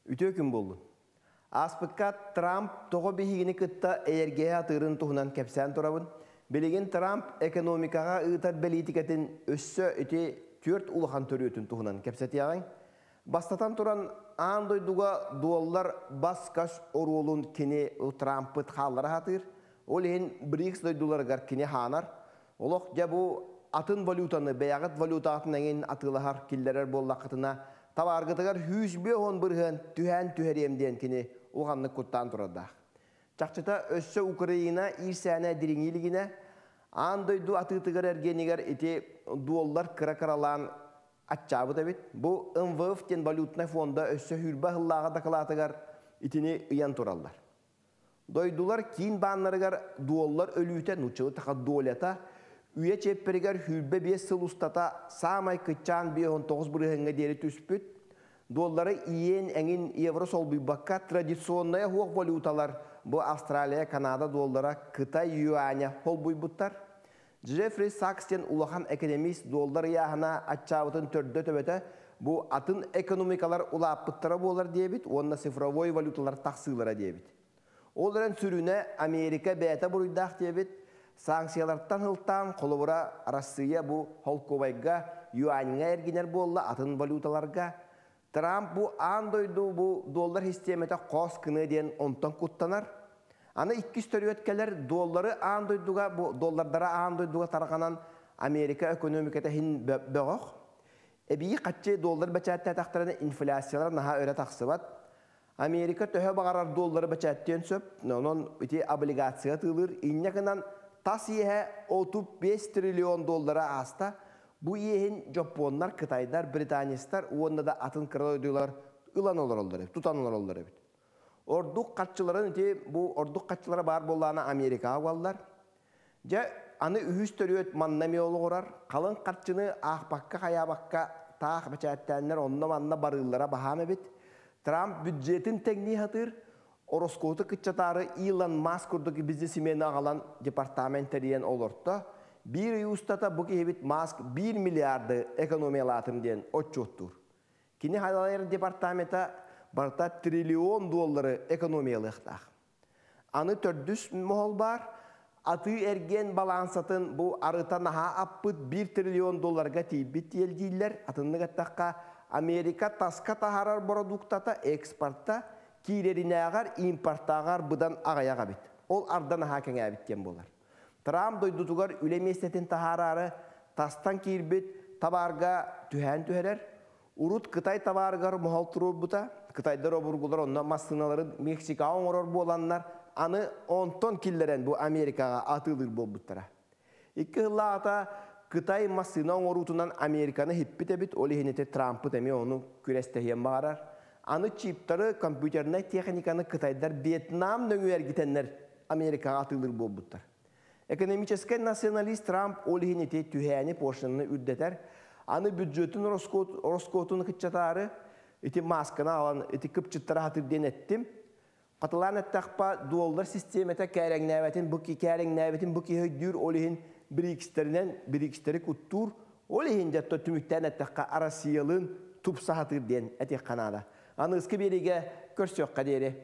Үтүө күн буоллун. Ааспыкка Трамп тоҕо биһигини кытта эйэргэһэ атыырын туһунан кэпсээн турабын. Билигин Трамп экономикаҕа ыытар бэлиитикэтин өссө ити түөрт улахан төрүөтүн туһунан кэпсэтиэҕиҥ. Бастатан туран, аан дойдуга дуоллар бас-көс оруолун кини Трампыт хааллара сатыыр. Ол иһин БРИКС дойдуларыгар кини хаанар. Олох дьэ бу атын валютаны, бэйэҕит валютаҕытын эҥин атыылаһар, киллэрэр буоллаххытына, табааргытыгар 150% түһээн түһэриэм диэн кини улаханнык куттаан турардаах. Чахчыта өссө Украина иирсээнэ дириҥии илигинэ, аан дойду атыытыгар эргиэнигэр ити дуоллар кыра-кыралаан аччаабыт эбит. Бу МВФ диэн валютнай фонда өссө сүүрбэ сыллааҕы дакылаатыгар итини ыйан тураллар. Дойдулар киин бааннарыгар дуоллар өлүүтэ, нууччалыы таха долята, үйэ чиэппэригэр 25 сыл устата саамай кыччаан 59 бырыһыаҥҥа диэри түспүт. Дуоллары иен эҥин евро солбуйбакка традиционная суох валюталар бу Австралия, Канада дуоллара, Кытай юаня холбуйбуттар. Джеффри Сакс диэн улахан экономист дуоллар ыйааһына аччаабытын төрдө-төбөтө бу атын экономикалар улааппыттара буолар диэбит уонна цифровой валюталар тахсыылара диэбит. Ол эрэн сүрүнэ Америка бэйэтэ буруйдаах диэбит, санкциялартан сылтаан холобура Арассыыйа бу холкуобайга юаньҥа эргинэр буолла атын валюталарга. Трамп бу аан дойду бу доллар систиэмэтэ хоос гыныа диэн онтон куттанар. Аны иккис төрүөт кэлэр доллары аан дойдуга бу доллардара аан дойдуга тарҕанан Америка экономиката иһин бөҕөх. Эбии хаччы доллар бэчээттээтэхтэринэ инфляциялара наһаа өрө тахсыбат. Америка төһө баҕарар доллары бэчээттиэн сөп, онон ити облигация атыылыыр. Инньэ гынан тас иэһэ 35 триллион доллара ааста. Бу иэһин дьоппуоннар, кытайдар, британецтар уонна да атын кыра дойдулар ылан олороллор эбит, тутан олороллор эбит. Ордук харчыларын ити бу ордук харчылара баар буоллаҕына Америкаҕа угаллар. Дьэ, аны үһүс төрүөт манна эмиэ олоҕурар. Халыҥ харчыны аахпакка-хайаабакка таах бэчээттээннэр онно-манна барыыллара баһаам эбит. Трамп бюджетин тэҥнии сатыыр, ороскуоту кыччатаары Илон Маск курдук бизнесмени аҕалан департамент тэрийэн олорто. Биир ый устата бу киһибит Маск 1 миллиарды экономиялаатым диэн отчуоттуур. Кини салайар департамента барыта триллион доллары экономиялыахтаах. Аны төрдүс моһол баар, атыы-эргиэн балаансатын бу арыта наһаа аппыт 1 триллион долларга тиийбит диэлдииллэр. Атыннык эттэххэ, Америка таска таһаарар бородууктата экспорта киирэринээҕэр импортааҕар быдан аҕыйах эбит. Ол арда наһаа кэҥээбит диэн буолар. Трамп дойдутугар үлэ миэстэтин таһаараары тастан киирбит табаарга түһээн түһэрэр. Урут Кытай табаарыгар моһол туруорбута, кытайдар обургулар онно массыыналарын Мексикаҕа оҥорор буоланнар, аны онтон киллэрэн бу Америкаҕа атыылыыр буолбуттара. Икки сыллааҕыта Кытай массыына оҥоруутунан Американы иһиппит эбит, ол иһин ити Трампыт эмиэ ону күрэстэһиэн баҕарар. Аны чиптары, компьютернай техниканы кытайдар Вьетнам нөҥүө эргитэннэр Америкаҕа атыылыыр буолбуттар. Экономическай националист Трамп ол иһин ити түһээни пошлинаны үрдэтэр, аны бюджетын ороскуотун кыччатаары ити маасканы аҕалан ити кыпчыттара сатыыр диэн эттим. Хатылаан эттэхпэ, доллар систиэмэтэ кээрэҥнээбэтин бу кээрэҥнээбитин бу киһи өйдүүр, ол иһин БРИКСтэринэн БРИКСтэри куттуур, ол иһин дьэ түмүктээн эттэххэ Россиялыын тупса сатыыр диэн этиэххэ наада. Аныгыскы биэриигэ көрсүөххэ диэри.